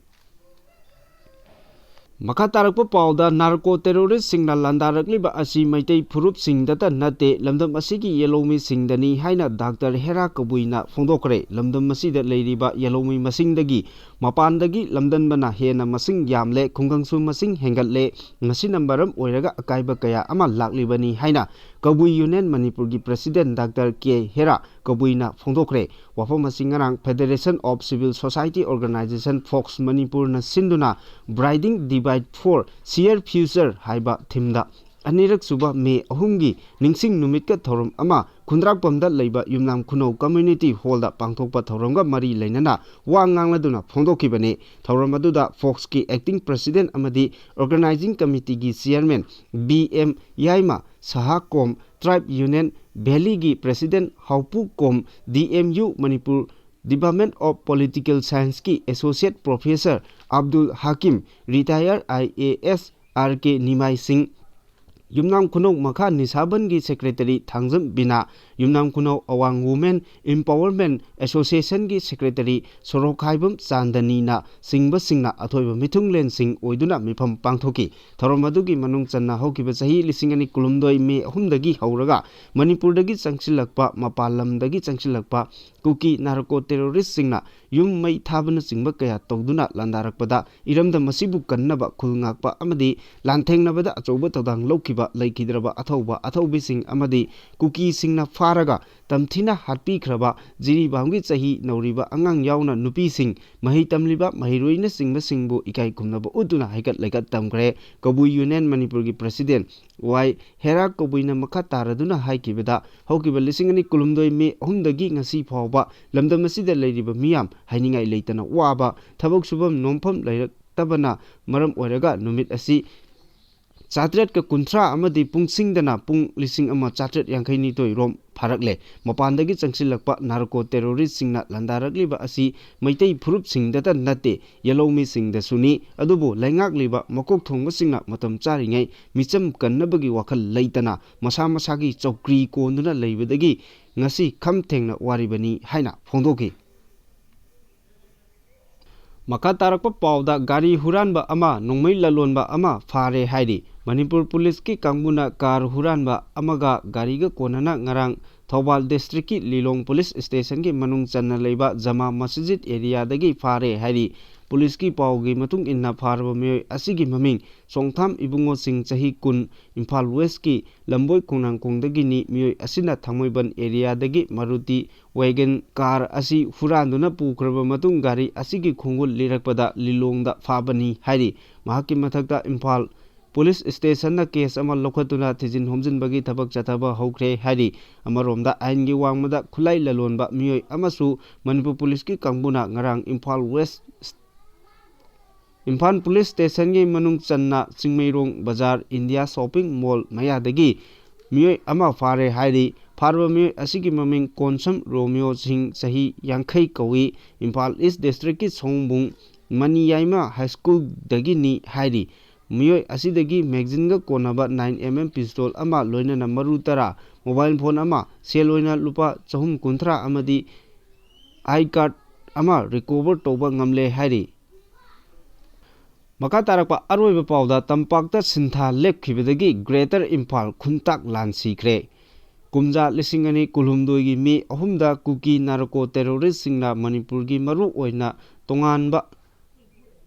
ꯃꯈꯥ ꯇꯥꯔꯛꯄ ꯄꯥꯎꯗ, narco terroristꯁꯤꯡꯅ ꯂꯥꯟꯗꯥꯔꯛꯂꯤꯕ ꯑꯁꯤ ꯃꯩꯇꯩ ꯐꯨꯔꯨꯞꯁꯤꯡꯗꯇ ꯅꯠꯇꯦ, ꯂꯝꯗꯝ ꯑꯁꯤꯒꯤ ꯌꯦꯜꯍꯧꯃꯤꯁꯤꯡꯗꯅꯤ ꯍꯥꯏꯅ ꯗꯥꯛꯇꯔ ꯍꯦꯔꯥ ꯀꯕꯨꯏꯅ ꯐꯣꯡꯗꯣꯛꯈ꯭ꯔꯦ꯫ ꯂꯝꯗꯝ ꯑꯁꯤꯗ ꯂꯩꯔꯤꯕ ꯌꯦꯜꯍꯧꯃꯤ ꯃꯁꯤꯡꯗꯒꯤ ꯃꯄꯥꯟꯗꯒꯤ ꯂꯝꯗꯟꯕꯅ ꯍꯦꯟꯅ ꯃꯁꯤꯡ ꯌꯥꯝꯂꯦ, ꯈꯨꯡꯒꯪꯁꯨ ꯃꯁꯤꯡ ꯍꯦꯟꯒꯠꯂꯦ꯫ ꯃꯁꯤꯅ ꯃꯔꯝ ꯑꯣꯏꯔꯒ ꯑꯀꯥꯏꯕ ꯀꯌꯥ ꯑꯃ ꯂꯥꯛꯂꯤꯕꯅꯤ ꯍꯥꯏꯅ ꯀꯕꯨꯏ Union ꯃꯅꯤꯄꯨꯔꯒꯤ President ꯗꯥꯛꯇꯔ ꯀꯦ ꯍꯦꯔꯥ ꯀꯕꯨꯏꯅ ꯐꯣꯡꯗꯣꯛꯈ꯭ꯔꯦ꯫ ꯋꯥꯐꯝ ꯑꯁꯤ ꯉꯔꯥꯡ Federation of Civil Society Organization, fox ꯃꯅꯤꯄꯨꯔꯅ ꯁꯤꯟꯗꯨꯅ Bridging Divide for Shared Future ꯍꯥꯏꯕ themeꯗ ꯑꯅꯤꯔꯛ ꯁꯨꯕ ꯃꯦ ꯑꯍꯨꯝꯒꯤ ꯅꯤꯡꯁꯤꯡ ꯅꯨꯃꯤꯠꯀ ꯊꯧꯔꯝ ꯑꯃ ꯈꯨꯟꯗ꯭ꯔꯥꯛꯄꯝꯗ ꯂꯩꯕ ꯌꯨꯝꯅꯥꯝ ꯈꯨꯅꯧ Community Hallꯗ ꯄꯥꯡꯊꯣꯛꯄ ꯊꯧꯔꯝꯒ ꯃꯔꯤ ꯂꯩꯅꯅ ꯋꯥ ꯉꯥꯡꯂꯗꯨꯅ ꯐꯣꯡꯗꯣꯛꯈꯤꯕꯅꯤ꯫ ꯊꯧꯔꯝ ꯑꯗꯨꯗ ꯐꯣꯛꯁꯀꯤ Acting President ꯑꯃꯗꯤ Organizing Committeeꯒꯤ Chairman B M Yaima, Saha Kom Tribe Union Valleyꯒꯤ President Haopu Kom, D M U Manipur Department of Political Scienceꯀꯤ Associate Professor Abdul Hakim, retired I A S R K Nimai Singh, Yumnam ꯈꯨꯅꯧ ꯃꯈꯥ ꯅꯤꯁꯥꯕꯟꯒꯤ Secretary ꯊꯥꯡꯖꯝ ꯕꯤꯅꯥ, ꯌꯨꯝꯅꯥꯝ ꯈꯨꯅꯧ ꯑꯋꯥꯡ Women Empowerment Associationꯒꯤ Secretary ꯁꯣꯔꯣꯛꯈꯥꯏꯕꯝ ꯆꯥꯟꯗꯅꯤꯅ ꯆꯤꯡꯕꯁꯤꯡꯅ ꯑꯊꯣꯏꯕ ꯃꯤꯊꯨꯡꯂꯦꯟꯁꯤꯡ ꯑꯣꯏꯗꯨꯅ ꯃꯤꯐꯝ ꯄꯥꯡꯊꯣꯛꯈꯤ꯫ ꯊꯧꯔꯝ ꯑꯗꯨꯒꯤ ꯃꯅꯨꯡ ꯆꯟꯅ ꯍꯧꯈꯤꯕ ꯆꯍꯤ ꯂꯤꯁꯤꯡ ꯑꯅꯤ ꯀꯨꯟꯍꯨꯝꯗꯣꯏ ꯃꯦ ꯑꯍꯨꯝꯗꯒꯤ ꯍꯧꯔꯒ ꯃꯅꯤꯄꯨꯔꯗꯒꯤ ꯆꯪꯁꯤꯜꯂꯛꯄ, ꯃꯄꯥꯟ ꯂꯝꯗꯒꯤ ꯆꯪꯁꯤꯜꯂꯛꯄ ꯀꯨꯀꯤ narco terroristꯁꯤꯡꯅ ꯌꯨꯝ ꯃꯩ ꯊꯥꯕꯅꯆꯤꯡꯕ ꯀꯌꯥ ꯇꯧꯗꯨꯅ ꯂꯥꯟꯗꯥꯔꯛꯄꯗ ꯏꯔꯝꯗꯝ ꯑꯁꯤꯕꯨ ꯀꯟꯅꯕ, ꯈꯨꯜ ꯉꯥꯛꯄ ꯑꯃꯗꯤ ꯂꯥꯟꯊꯦꯡꯅꯕꯗ ꯑꯆꯧꯕ ꯊꯧꯗꯥꯡ ꯂꯧꯈꯤꯕ ꯂꯩꯈꯤꯗ꯭ꯔꯕ ꯑꯊꯧꯕ ꯑꯊꯧꯕꯤꯁꯤꯡ ꯑꯃꯗꯤ ꯀꯨꯀꯤꯁꯤꯡꯅ ꯐꯥꯔꯒ ꯇꯝꯊꯤꯅ ꯍꯥꯠꯄꯤꯈ꯭ꯔꯕ ꯖꯤꯔꯤꯕꯥꯝꯒꯤ ꯆꯍꯤ ꯅꯧꯔꯤꯕ ꯑꯉꯥꯡ ꯌꯥꯎꯅ ꯅꯨꯄꯤꯁꯤꯡ, ꯃꯍꯩ ꯇꯝꯂꯤꯕ ꯃꯍꯩꯔꯣꯏꯅꯆꯤꯡꯕꯁꯤꯡꯕꯨ ꯏꯀꯥꯏ ꯈꯨꯝꯅꯕ ꯎꯠꯇꯨꯅ ꯍꯩꯀꯠ ꯂꯩꯀꯠ ꯇꯝꯈ꯭ꯔꯦ꯫ ꯀꯕꯨꯏ ꯌꯨꯅꯤꯌꯟ ꯃꯅꯤꯄꯨꯔꯒꯤ ꯄ꯭ꯔꯁꯤꯗꯦꯟ ꯋꯥꯏ ꯍꯦꯔꯥꯛ ꯀꯕꯨꯏꯅ ꯃꯈꯥ ꯇꯥꯔꯗꯨꯅ ꯍꯥꯏꯈꯤꯕꯗ, ꯍꯧꯈꯤꯕ ꯂꯤꯁꯤꯡ ꯑꯅꯤ ꯀꯨꯟꯍꯨꯝꯗꯣꯏ ꯃꯦ ꯑꯍꯨꯝꯗꯒꯤ ꯉꯁꯤ ꯐꯥꯎꯕ ꯂꯝꯗꯝ ꯑꯁꯤꯗ ꯂꯩꯔꯤꯕ ꯃꯤꯌꯥꯝ ꯍꯥꯏꯅꯤꯡꯉꯥꯏ ꯂꯩꯇꯅ ꯋꯥꯕ, ꯊꯕꯛ ꯁꯨꯐꯝ ꯅꯣꯝꯐꯝ ꯂꯩꯔꯛꯇꯕꯅ ꯃꯔꯝ ꯑꯣꯏꯔꯒ ꯅꯨꯃꯤꯠ ꯑꯁꯤ ꯆꯥꯇ꯭ꯔꯦꯠꯀ ꯀꯨꯟꯊ꯭ꯔꯥ ꯑꯃꯗꯤ ꯄꯨꯡꯁꯤꯡꯗꯅ ꯄꯨꯡ ꯂꯤꯁꯤꯡ ꯑꯃ ꯆꯥꯇ꯭ꯔꯦꯠ ꯌꯥꯡꯈꯩꯅꯤꯊꯣꯏ ꯔꯣꯝ ꯐꯥꯔꯛꯂꯦ꯫ ꯃꯄꯥꯟꯗꯒꯤ ꯆꯪꯁꯤꯜꯂꯛꯄ ꯅꯥꯔꯀꯣ ꯇꯦꯔꯣꯔꯤꯁꯁꯤꯡꯅ ꯂꯥꯟꯗꯥꯔꯛꯂꯤꯕ ꯑꯁꯤ ꯃꯩꯇꯩ ꯐꯨꯔꯨꯞꯁꯤꯡꯗꯇ ꯅꯠꯇꯦ, ꯌꯦꯜꯍꯧꯃꯤꯁꯤꯡꯗꯁꯨꯅꯤ꯫ ꯑꯗꯨꯕꯨ ꯂꯩꯉꯥꯛꯂꯤꯕ ꯃꯀꯣꯛ ꯊꯣꯡꯕꯁꯤꯡꯅ ꯃꯇꯝ ꯆꯥꯔꯤꯉꯩ ꯃꯤꯆꯝ ꯀꯟꯅꯕꯒꯤ ꯋꯥꯈꯜ ꯂꯩꯇꯅ ꯃꯁꯥ ꯃꯁꯥꯒꯤ ꯆꯧꯀ꯭ꯔꯤ ꯀꯣꯟꯗꯨꯅ ꯂꯩꯕꯗꯒꯤ ꯉꯁꯤ ꯈꯝ ꯊꯦꯡꯅ ꯋꯥꯔꯤꯕꯅꯤ ꯍꯥꯏꯅ ꯐꯣꯡꯗꯣꯛꯈꯤ꯫ ꯃꯈꯥ ꯇꯥꯔꯛꯄ ꯄꯥꯎꯗ, ꯒꯥꯔꯤ ꯍꯨꯔꯥꯟꯕ ꯑꯃ, ꯅꯣꯡꯃꯩ ꯂꯂꯣꯟꯕ ꯑꯃ ꯐꯥꯔꯦ ꯍꯥꯏꯔꯤ꯫ ꯃꯅꯤꯄꯨꯔ ꯄꯨꯂꯤꯁꯀꯤ ꯀꯥꯡꯕꯨꯅ ꯀꯥꯔ ꯍꯨꯔꯥꯟꯕ ꯑꯃꯒ ꯒꯥꯔꯤꯒ ꯀꯣꯟꯅꯅ ꯉꯔꯥꯡ ꯊꯧꯕꯥꯜ ꯗꯤꯁꯇ꯭ꯔꯤꯛꯀꯤ ꯂꯤꯂꯣꯡ ꯄꯨꯂꯤꯁ ꯁ꯭ꯇꯦꯁꯟꯒꯤ ꯃꯅꯨꯡ ꯆꯟꯅ ꯂꯩꯕ ꯖꯃꯥ ꯃꯁꯖꯤꯗ ꯑꯦꯔꯤꯌꯥꯗꯒꯤ ꯐꯥꯔꯦ ꯍꯥꯏꯔꯤ꯫ ꯄꯨꯂꯤꯁꯀꯤ ꯄꯥꯎꯒꯤ ꯃꯇꯨꯡ ꯏꯟꯅ, ꯐꯥꯔꯕ ꯃꯤꯑꯣꯏ ꯑꯁꯤꯒꯤ ꯃꯃꯤꯡ ꯁꯣꯡꯊꯥꯝ ꯏꯕꯨꯡꯉꯣꯁꯤꯡ, ꯆꯍꯤ ꯀꯨꯟ, ꯏꯝꯐꯥꯜ ꯋꯦꯁꯀꯤ ꯂꯝꯕꯣꯏ ꯈꯣꯡꯅꯥꯡꯈꯣꯡꯗꯒꯤꯅꯤ꯫ ꯃꯤꯑꯣꯏ ꯑꯁꯤꯅ ꯊꯥꯡꯃꯩꯕꯟ ꯑꯦꯔꯤꯌꯥꯗꯒꯤ ꯃꯥꯔꯨꯇꯤ ꯋꯦꯒꯟ ꯀꯥꯔ ꯑꯁꯤ ꯍꯨꯔꯥꯟꯗꯨꯅ ꯄꯨꯈ꯭ꯔꯕ ꯃꯇꯨꯡ, ꯒꯥꯔꯤ ꯑꯁꯤꯒꯤ ꯈꯣꯡꯒꯨꯜ ꯂꯤꯔꯛꯄꯗ ꯂꯤꯂꯣꯡꯗ ꯐꯥꯕꯅꯤ ꯍꯥꯏꯔꯤ꯫ ꯃꯍꯥꯛꯀꯤ ꯃꯊꯛꯇ ꯏꯝꯐꯥꯜ ꯄꯨꯂꯤꯁ ꯁ꯭ꯇꯦꯁꯟꯅ ꯀꯦꯁ ꯑꯃ ꯂꯧꯈꯠꯇꯨꯅ ꯊꯤꯖꯤꯟ ꯍꯨꯝꯖꯤꯟꯕꯒꯤ ꯊꯕꯛ ꯆꯠꯊꯕ ꯍꯧꯈ꯭ꯔꯦ ꯍꯥꯏꯔꯤ꯫ ꯑꯃꯔꯣꯝꯗ, ꯑꯥꯏꯟꯒꯤ ꯋꯥꯡꯃꯗ ꯈꯨꯠꯂꯥꯏ ꯂꯂꯣꯟꯕ ꯃꯤꯑꯣꯏ ꯑꯃꯁꯨ ꯃꯅꯤꯄꯨꯔ ꯄꯨꯂꯤꯁꯀꯤ ꯀꯥꯡꯕꯨꯅ ꯉꯔꯥꯡ ꯏꯝꯐꯥꯜ ꯋꯦꯁ ꯏꯝꯐꯥꯜ ꯄꯨꯂꯤꯁ ꯁ꯭ꯇꯦꯁꯟꯒꯤ ꯃꯅꯨꯡ ꯆꯟꯅ ꯆꯤꯡꯃꯩꯔꯣꯡ ꯕꯖꯥꯔ ꯏꯟꯗꯤꯌꯥ ꯁꯣꯞꯄꯤꯡ ꯃꯣꯜ ꯃꯌꯥꯗꯒꯤ ꯃꯤꯑꯣꯏ ꯑꯃ ꯐꯥꯔꯦ ꯍꯥꯏꯔꯤ꯫ ꯐꯥꯔꯕ ꯃꯤꯑꯣꯏ ꯑꯁꯤꯒꯤ ꯃꯃꯤꯡ ꯀꯣꯟꯁꯝ ꯔꯣꯃꯤꯌꯣ ꯁꯤꯡ, ꯆꯍꯤ ꯌꯥꯡꯈꯩ ꯀꯧꯏ꯫ ꯏꯝꯐꯥꯜ ꯏꯁ ꯗꯤꯁꯇ꯭ꯔꯤꯛꯀꯤ ꯁꯑꯣꯝꯕꯨꯡ ꯃꯅꯤꯌꯥꯏꯃ ꯍꯥꯏ ꯁ꯭ꯀꯨꯜꯗꯒꯤꯅꯤ ꯍꯥꯏꯔꯤ꯫ ꯃꯤꯑꯣꯏ ꯑꯁꯤꯗꯒꯤ ꯃꯦꯒꯖꯤꯟꯒ ꯀꯣꯟꯅꯕ ꯅꯥꯏꯟ ꯑꯦꯝ ꯑꯦꯝ ꯄꯤꯁꯇꯣꯜ ꯑꯃ, ꯂꯣꯏꯅꯅ ꯃꯔꯨ ꯇꯔꯥ, ꯃꯣꯕꯥꯏꯜ ꯐꯣꯟ ꯑꯃ, ꯁꯦꯜ ꯑꯣꯏꯅ ꯂꯨꯄꯥ ꯆꯍꯨꯝ ꯀꯨꯟꯊ꯭ꯔꯥ ꯑꯃꯗꯤ ꯑꯥꯏ ꯀꯥꯔꯗ ꯑꯃ ꯔꯤꯀꯣꯚꯔ ꯇꯧꯕ ꯉꯝꯂꯦ ꯍꯥꯏꯔꯤ꯫ ꯃꯈꯥ ꯇꯥꯔꯛꯄ ꯑꯔꯣꯏꯕ ꯄꯥꯎꯗ, ꯇꯝꯄꯥꯛꯇ ꯁꯤꯟꯊꯥ ꯂꯦꯞꯈꯤꯕꯗꯒꯤ ꯒ꯭ꯔꯦꯇꯔ ꯏꯝꯐꯥꯜ ꯈꯨꯟꯇꯥꯛ ꯂꯥꯟ ꯁꯤꯈ꯭ꯔꯦ꯫ ꯀꯨꯝꯖꯥ ꯂꯤꯁꯤꯡ ꯑꯅꯤ ꯀꯨꯟꯍꯨꯝꯗꯣꯏꯒꯤ ꯃꯦ ꯑꯍꯨꯝꯗ ꯀꯨꯀꯤ ꯅꯥꯔꯀꯣ ꯇꯦꯔꯣꯔꯤꯁꯁꯤꯡꯅ ꯃꯅꯤꯄꯨꯔꯒꯤ ꯃꯔꯨ ꯑꯣꯏꯅ ꯇꯣꯉꯥꯟꯕ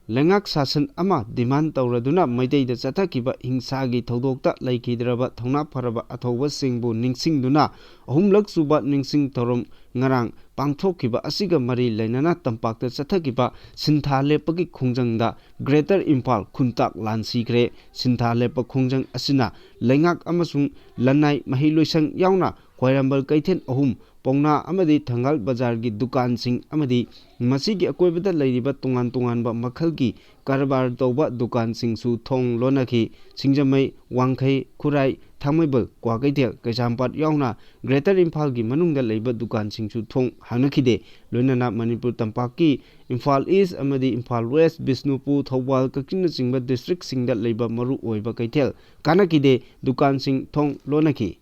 ꯂꯩꯉꯥꯛ ꯁꯥꯁꯟ ꯑꯃ ꯗꯤꯃꯥꯟ ꯇꯧꯔꯗꯨꯅ ꯃꯩꯇꯩꯗ ꯆꯠꯊꯈꯤꯕ ꯍꯤꯡꯁꯥꯒꯤ ꯊꯧꯗꯣꯛꯇ ꯂꯩꯈꯤꯗ꯭ꯔꯕ ꯊꯧꯅꯥ ꯐꯔꯕ ꯑꯊꯧꯕꯁꯤꯡꯕꯨ ꯅꯤꯡꯁꯤꯡꯗꯨꯅ ꯑꯍꯨꯝꯂꯛ ꯁꯨꯕ ꯅꯤꯡꯁꯤꯡ ꯊꯧꯔꯝ ꯉꯔꯥꯡ ꯄꯥꯡꯊꯣꯛꯈꯤꯕ ꯑꯁꯤꯒ ꯃꯔꯤ ꯂꯩꯅꯅ ꯇꯝꯄꯥꯛꯇ ꯆꯠꯊꯈꯤꯕ ꯁꯤꯟꯊꯥ ꯂꯦꯞꯄꯒꯤ ꯈꯣꯡꯖꯪꯗ Greater Imphal ꯈꯨꯟꯇꯥꯛ ꯂꯥꯟꯁꯤꯈ꯭ꯔꯦ꯫ ꯁꯤꯟꯊꯥ ꯂꯦꯞꯄ ꯈꯣꯡꯖꯪ ꯑꯁꯤꯅ ꯂꯩꯉꯥꯛ ꯑꯃꯁꯨꯡ ꯂꯅꯥꯏ ꯃꯍꯩꯂꯣꯏꯁꯪ ꯌꯥꯎꯅ ꯈ꯭ꯋꯥꯏꯔꯝꯕꯟ ꯀꯩꯊꯦꯜ ꯑꯍꯨꯝ, ꯄꯥꯎꯅꯥ ꯑꯃꯗꯤ ꯊꯪꯒꯥꯜ ꯕꯖꯥꯔꯒꯤ ꯗꯨꯀꯥꯟꯁꯤꯡ ꯑꯃꯗꯤ ꯃꯁꯤꯒꯤ ꯑꯀꯣꯏꯕꯗ ꯂꯩꯔꯤꯕ ꯇꯣꯉꯥꯟ ꯇꯣꯉꯥꯟꯕ ꯃꯈꯜꯒꯤ ꯀꯔꯕꯥꯔ ꯇꯧꯕ ꯗꯨꯀꯥꯟꯁꯤꯡꯁꯨ ꯊꯣꯡ ꯂꯣꯟꯅꯈꯤ꯫ ꯁꯤꯡꯖꯃꯩ, ꯋꯥꯡꯈꯩ, ꯈꯨꯔꯥꯏ, ꯊꯥꯡꯃꯩꯕꯟ, ꯀ꯭ꯋꯥꯀꯩꯊꯦꯜ, ꯀꯩꯁꯥꯝꯄꯥꯠ ꯌꯥꯎꯅ Greater Imphal ꯒꯤ ꯃꯅꯨꯡꯗ ꯂꯩꯕ ꯗꯨꯀꯥꯟꯁꯤꯡꯁꯨ ꯊꯣꯡ ꯍꯥꯡꯅꯈꯤꯗꯦ꯫ ꯂꯣꯏꯅꯅ ꯃꯅꯤꯄꯨꯔ ꯇꯝꯄꯥꯛꯀꯤ ꯏꯝꯐꯥꯜ ꯏꯁ ꯑꯃꯗꯤ ꯏꯝꯐꯥꯜ ꯋꯦꯁ, ꯕꯤꯁꯅꯨꯄꯨꯔ, ꯊꯧꯕꯥꯜ, ꯀꯛꯆꯤꯡꯅꯆꯤꯡꯕ district ꯁꯤꯡꯗ ꯂꯩꯕ ꯃꯔꯨ ꯑꯣꯏꯕ ꯀꯩꯊꯦꯜ ꯀꯥꯟꯅꯈꯤꯗꯦ꯫ ꯗꯨꯀꯥꯟꯁꯤꯡ ꯊꯣꯡ ꯂꯣꯟꯅꯈꯤ꯫